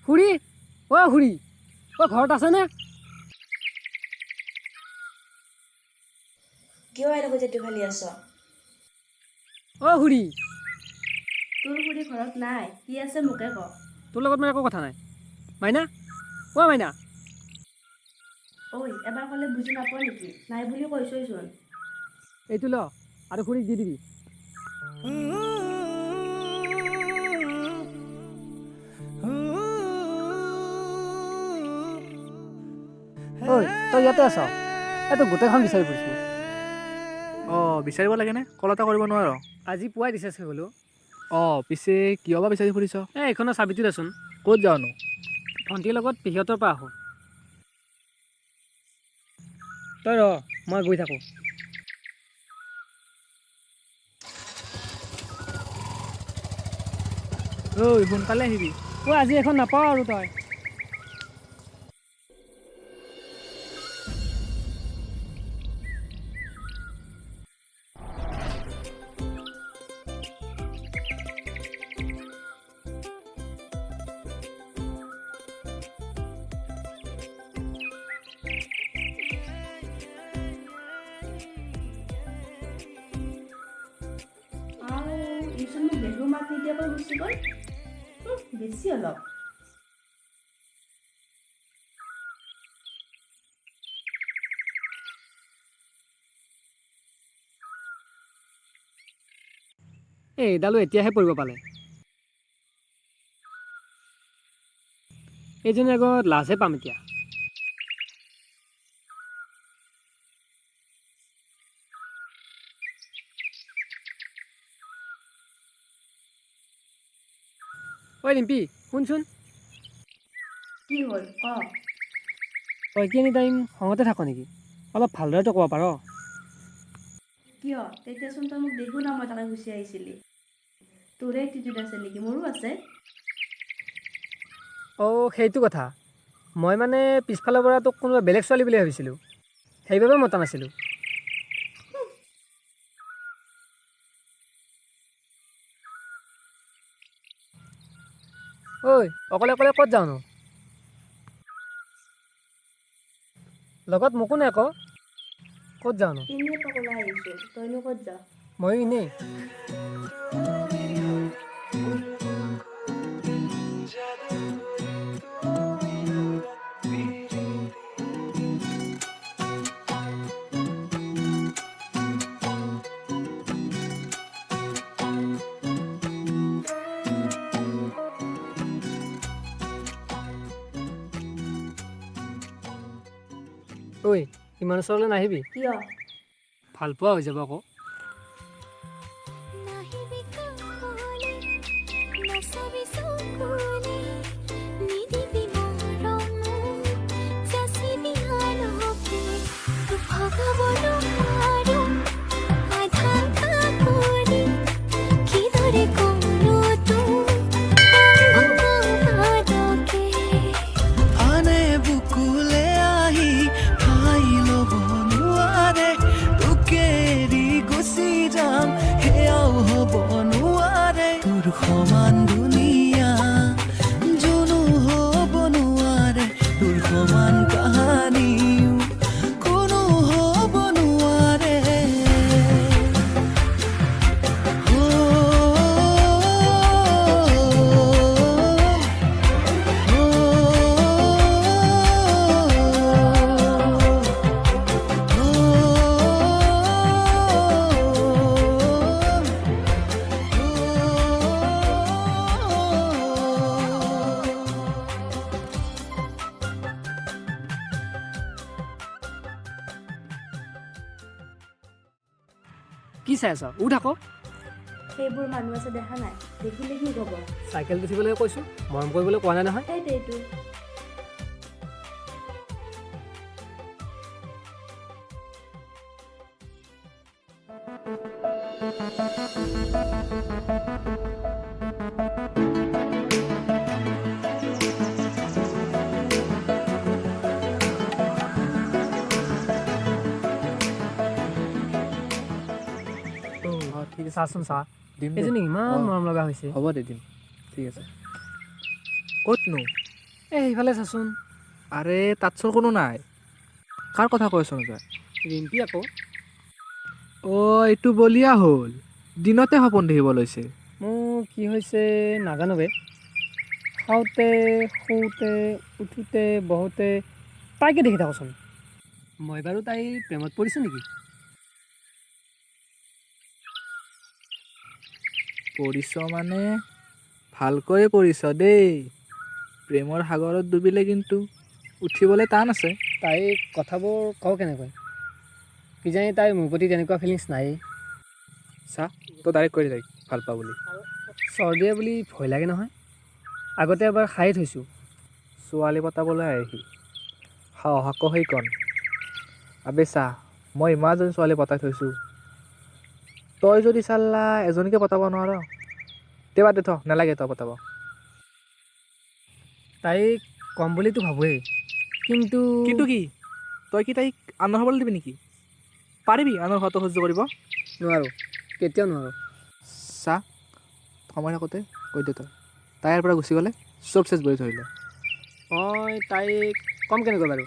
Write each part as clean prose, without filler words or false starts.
খুৰী, অ' খুৰী, অ' ঘৰত আছেনে? কিয় এনেকৈ জেতু ফালি আছ? অ' খুৰী। তোৰ খুৰী ঘৰত নাই। কি আছে মোকে ক। তোৰ লগত মোৰ একো কথা নাই। মাইনা, অ' মাইনা। ঐ, এবাৰ ক'লে বুজি নাপোৱা নেকি? নাই বুলি কৈছোৱেচোন। এইটো ল আৰু খুৰীক দি দিবি। ঐ, তই ইয়াতে আছ? এইটো গোটেইখন বিচাৰি ফুৰিছোঁ। অঁ, বিচাৰিব লাগেনে? কল এটা কৰিব নোৱাৰ? আজি পুৱাই ৰিচাৰ্জ শেষ হ'লো। অঁ, পিছে কিয় বা বিচাৰি ফুৰিছ? এই এইখনৰ চাবিটো দেচোন। ক'ত যাওঁনো? ভণ্টিৰ লগত পেহীহঁতৰ পৰা আহোঁ। তই ৰ, মই গৈ থাকোঁ। ঐ, সোনকালে আহিবি। অ' আজি এখন নাপাওঁ আৰু তই। আৰু ইচোন মোক বেহু মাত নিদিয়াকৈ গুচি গ'ল। বেছি অলপ। এই এইডালো এতিয়াহে পৰিব পালে। এইজনীৰ আগত লাজহে পাম এতিয়া। ঐ ৰিম্পী, শুনচোন। কি হ'ল ক? তই কি এনি টাইম খঙতে থাক নেকি? অলপ ভালদৰেতো ক'ব পাৰ। কিয়? তেতিয়াচোন তই মোক দেখো না মই তাকে গুচি আহিছিলি। তোৰে এটিটিউড আছে নেকি? মোৰো আছে। অ' সেইটো কথা। মই মানে পিছফালৰ পৰা তোক কোনোবা বেলেগ ছোৱালী বুলি ভাবিছিলোঁ, সেইবাবে মতা নাছিলোঁ। ঐ, অকলে অকলে ক'ত যাওঁনো? লগত মোকো নাই আকৌ। ক'ত যাওঁনো? এনেই এপাক ওলাই আহিছোঁ। তইনো ক'ত যাৱ? ময়ো এনেই। ঐ, ইমান ওচৰলৈ নাহিবি। কিয়? ভাল পোৱা হৈ যাব আকৌ। নাহিবি কাষলে, নাচাবি চকুলে, নিদিবি মৰম মোক, যাচিবি আনকে। তোক ভগাব নোৱাৰো আধা আধা কৰি, কিদৰে কমনো তোক ভগৱানকে। আনে বুকুলে আহি ঠাই ল'ব নোৱাৰে, তোকে এৰি গুচি যাম সেয়াও হ'ব নোৱাৰে। তোৰ সমান দুনীয়া জোনো হ'ব নোৱাৰে, তোৰ সমান কাহানিও কোনো হ'ব নোৱাৰে। অ, কি চাই আছ? উঠ আকৌ। সেইবোৰ মানুহ আছে দেখা নাই? দেখিলে কি ক'ব? চাইকেল উঠিবলৈ কৈছোঁ, মৰম কৰিবলৈ কোৱা নাই নহয়। সেইটোৱেইটো। অঁ, ঠিক আছে। চাচোন চা। দিম দে। এইজনী ইমান অঁ। মৰম লগা হৈছে। হ'ব দে, দিম। ঠিক আছে। ক'তনো? এই সেইফালে চাচোন। আৰে তাতচোন কোনো নাই। কাৰ কথা কৈ আছ তই? ৰিম্পী আকৌ। অ' এইটো বলিয়া হ'ল, দিনতে সপোন দেখিব লৈছে। মোৰ কি হৈছে নাজানো বে। খাওঁতে শুওঁতে উঠোঁতে বহোঁতে তাইকে দেখি থাকোঁচোন। মই বাৰু তাইৰ প্ৰেমত পৰিছোঁ নেকি? পৰিছ মানে ভালকৈয়ে পৰিছ দেই। প্ৰেমৰ সাগৰত ডুবিলে কিন্তু উঠিবলৈ টান আছে। তাইৰ কথাবোৰ কওঁ কেনেকৈ, কিজানি তাইৰ মোৰ প্ৰতি তেনেকুৱা ফিলিংছ নায়েই। চা, তই ডাইৰেক্ট কৈ দে তাইক ভাল পাওঁ বুলি। চৰ্দিয়ে বুলি ভয় লাগে নহয়, আগতে এবাৰ খায়ে থৈছোঁ। ছোৱালী পতাবলৈ আহে সি, সাহস আকৌ সেইকণ। আবে চা, মই ইমানজনী ছোৱালী পতাই থৈছোঁ, তই যদি চাল্লা এজনীকে পতাব নোৱাৰ, তে বাদ দে থ, নালাগে তই পতাব। তাইক ক'ম বুলিতো ভাবোঁৱেই, কিন্তু কিন্তু কি, তই কি তাইক আনৰ হ'বলৈ দিবি নেকি? পাৰিবি আনৰ হোৱাটো সহ্য কৰিব? নোৱাৰোঁ, কেতিয়াও নোৱাৰোঁ। চা, সময় থাকোঁতে কৈ দে তই। তাই ইয়াৰ পৰা গুচি গ'লে চব চেচ বুলি ধৰি ল। মই তাইক ক'ম কেনেকৈ বাৰু,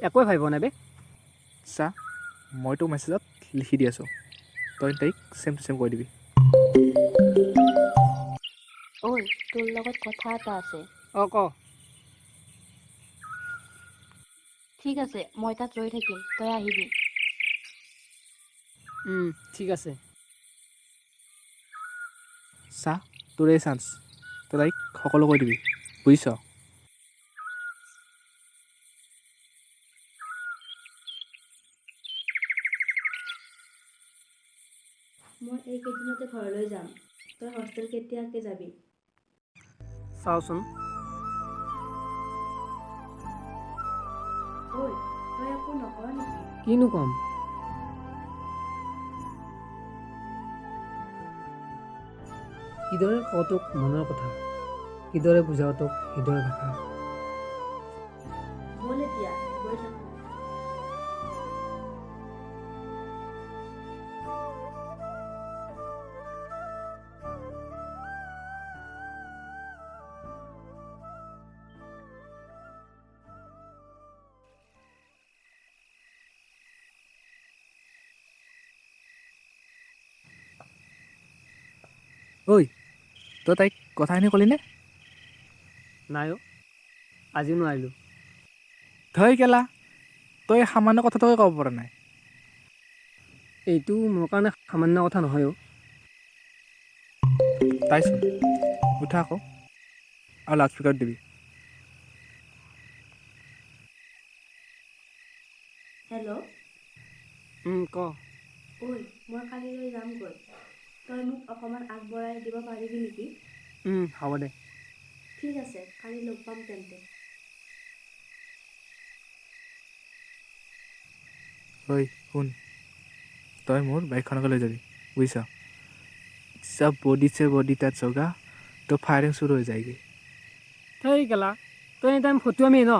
একোৱে ভাবিব নাই বে। চা, মই তোক মেছেজত লিখি দি আছোঁ, তই তাইক ছেম টু ছেম কৈ দিবি। ঐ, তোৰ লগত কথা এটা আছে। অঁ ক। ঠিক আছে, মই তাত ৰৈ থাকিম, তই আহিবি। ঠিক আছে। চা, তোৰেই চান্স, তই তাইক সকলো কৈ দিবি, বুজিছ? মই এইকেইদিনতে ঘৰলৈ যাম, তই হোষ্টেল কেতিয়াকৈ যাবি? চাওঁচোন। ঐ, তই একো নকৰ নেকি? কিনো ক'ম? কিদৰে কওঁ তোক মনৰ কথা, কিদৰে বুজাওঁ তোক হৃদয়ৰ ভাষা। ব'ল এতিয়া গৈ থাকোঁ। ঐ, তই তাইক কথাখিনি ক'লিনে? নাই অ', আজিও নোৱাৰিলোঁ। ধৈ কেলা, তই সামান্য কথাটোকে ক'ব পৰা নাই। এইটো মোৰ কাৰণে সামান্য কথা নহয় অ'। তাইচোন, উঠা আকৌ আৰু লাউড স্পীকাৰত দিবি। হেল্ল'। ক। ঐ, মই কালিলৈ যামগৈ, তই মোক অকণমান আগবঢ়াই দিব পাৰিবি নেকি? হ'ব দে। ঠিক আছে, কালি লগ পাম তেন্তে। ঐ শুন, তই মোৰ বাইকখনকে লৈ যাবি, বুজিছ? চব বডি চে বডি টাচ হোগা তো ফায়াৰিং শুৰু হৈ যায়গি। থেই কেলা, তই এনি টাইম ফটুৱামি ন?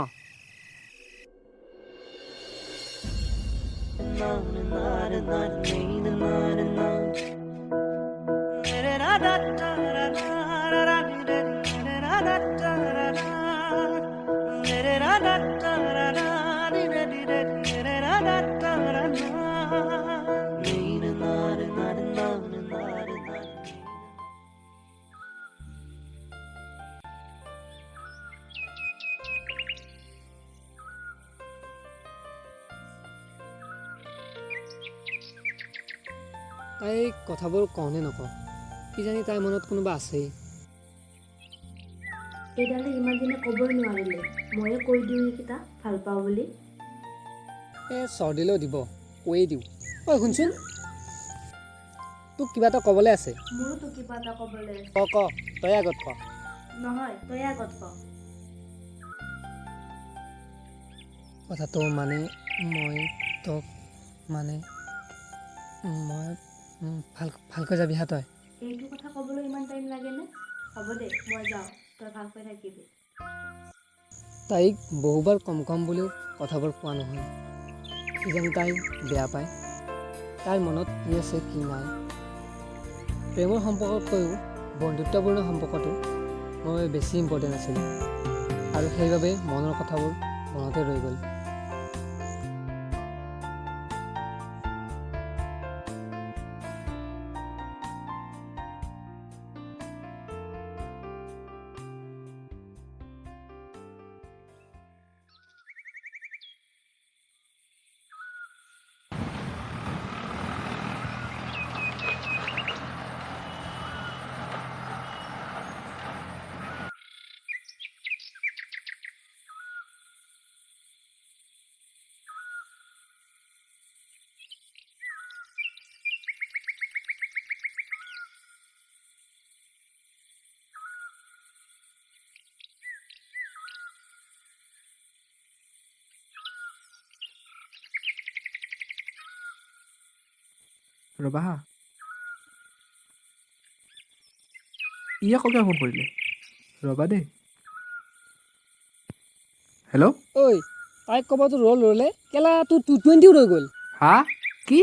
তাইক কথাবোৰ কওঁ নে নকওঁ, কিজানি তাইৰ মনত কোনোবা আছেই। এইডালে ইমান দিনে ক'বই নোৱাৰিলে, ময়ে কৈ দিওঁ নেকি তাক ভাল পাওঁ বুলি। এই চৰ দিলেও দিব, কৈয়ে দিওঁ। ঐ শুনচোন, তোক কিবা এটা ক'বলৈ আছে। মোৰোতো কিবা এটা ক'বলৈ আছে। ক ক, তই আগত ক। নহয়, তই আগত ক। কথাটো মানে মই তোক মানে মই ভালকৈ যাবি হা তই। এইটো কথা ক'বলৈ ইমান টাইম লাগেনে? হ'ব দে, মই যাওঁ, তই ভালকৈ থাকিবি। তাইক বহুবাৰ কম কম বুলিও কথাবোৰ কোৱা নহয়, কিজানি তাই বেয়া পায়। তাইৰ মনত কি আছে কি নাই। প্ৰেমৰ সম্পৰ্কতকৈও বন্ধুত্বপূৰ্ণ সম্পৰ্কটো মোৰ বাবে বেছি ইম্পৰ্টেণ্ট আছিল। আৰু সেইবাবে মনৰ কথাবোৰ মনতে ৰৈ গ'ল। ৰ'বা হা, ই আকৌ কিয় ফোন কৰিলে? ৰ'বা দেই। হেল্ল'। ঐ, তাইক ক'বাতো ৰ'ল ৰ'লে কেলা, তোৰ 220ও ৰৈ গ'ল। হা, কি?